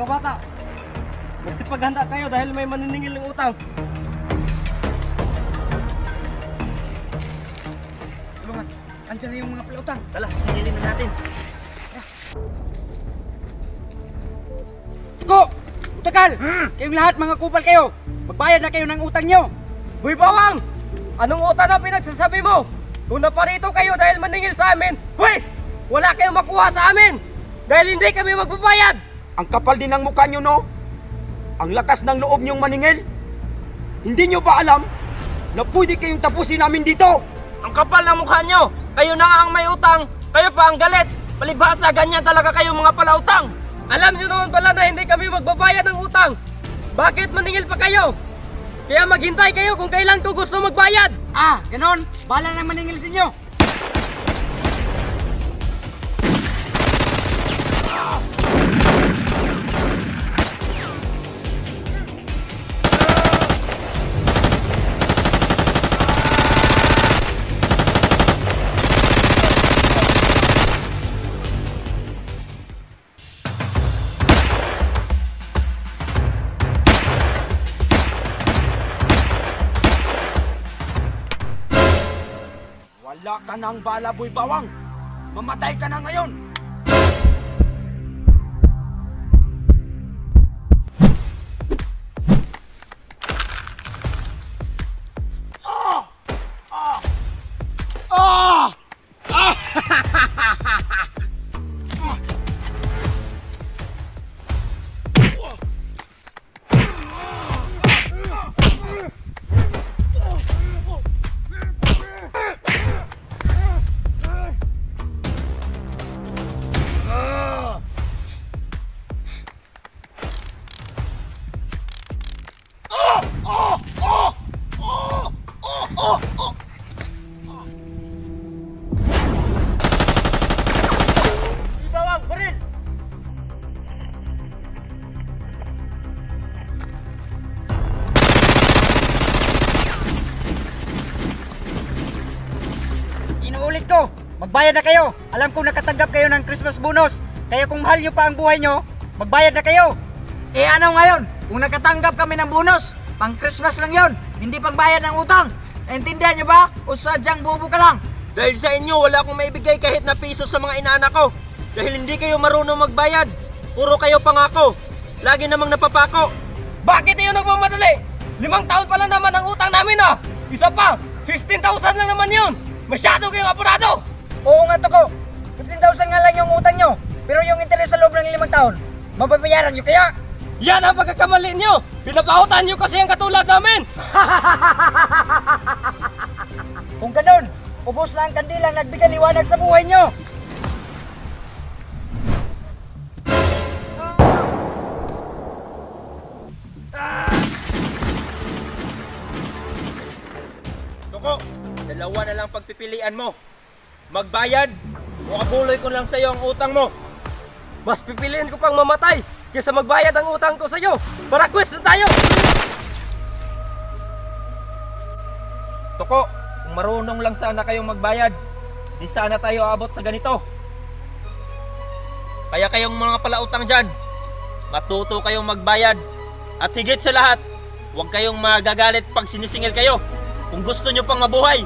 Mga bata, magsipaghanda kayo dahil may maniningil ng utang. Tulungan, andyan na yung mga palautang. Tala, singilin na natin. Tuko! Utakal! Kayong lahat, mga kupal kayo! Magbayad na kayo ng utang nyo! Boy Bawang! Anong utang ang pinagsasabi mo? Kung naparito kayo dahil maningil sa amin, pwes! Wala kayong makuha sa amin! Dahil hindi kami magbabayad! Ang kapal din ng mukha nyo, no? Ang lakas ng loob niyong maningil. Hindi nyo ba alam na pwede kayong tapusin namin dito? Ang kapal ng mukha nyo! Kayo na nga ang may utang! Kayo pa ang galit! Palibhasa, ganyan talaga kayo mga palautang! Alam niyo naman pala na hindi kami magbabayad ng utang! Bakit maningil pa kayo? Kaya maghintay kayo kung kailan ko gusto magbayad! Ah, ganon! Bahala na maningil sa inyo! Wala ka ng bala, Boy Bawang. Mamatay ka na ngayon. Boy Bawang, baril! Inuulit ko, magbayad na kayo! Alam kong nakatanggap kayo ng Christmas bonus. Kaya kung mahal nyo pa ang buhay nyo, magbayad na kayo! Eh ano ngayon? Kung nakatanggap kami ng bonus, pang Christmas lang yon, hindi pang bayad ng utang. Naintindihan nyo ba? O sadyang bobo ka lang? Dahil sa inyo, wala akong maibigay kahit na piso sa mga inaanak ko. Dahil hindi kayo marunong magbayad. Puro kayo pangako. Lagi namang napapako. Bakit kayo nagmamadali? 5 taon pa lang naman ang utang namin ah! Isa pa, 15,000 lang naman yun! Masyado kayong apurado! Oo nga, Tuko. 15,000 nga lang yung utang nyo. Pero yung interest sa loob ng 5 taon, mababayaran nyo kaya? Yan ang pagkakamali nyo! Pinapahutan nyo kasi ang katulad namin! Kung ganun, ubos na ang kandilang nagbigay liwanag sa buhay nyo. Tuko, dalawa na lang pagpipilian mo. Magbayad o abuloy ko lang sa'yo ang utang mo. Mas pipiliin ko pang mamatay kaysa magbayad ang utang ko sa'yo! Para quiz na tayo! Tuko, kung marunong lang sana kayong magbayad, di sana tayo aabot sa ganito. Kaya kayong mga palautang dyan, matuto kayong magbayad. At higit sa lahat, huwag kayong magagalit pag sinisingil kayo. Kung gusto nyo pang mabuhay.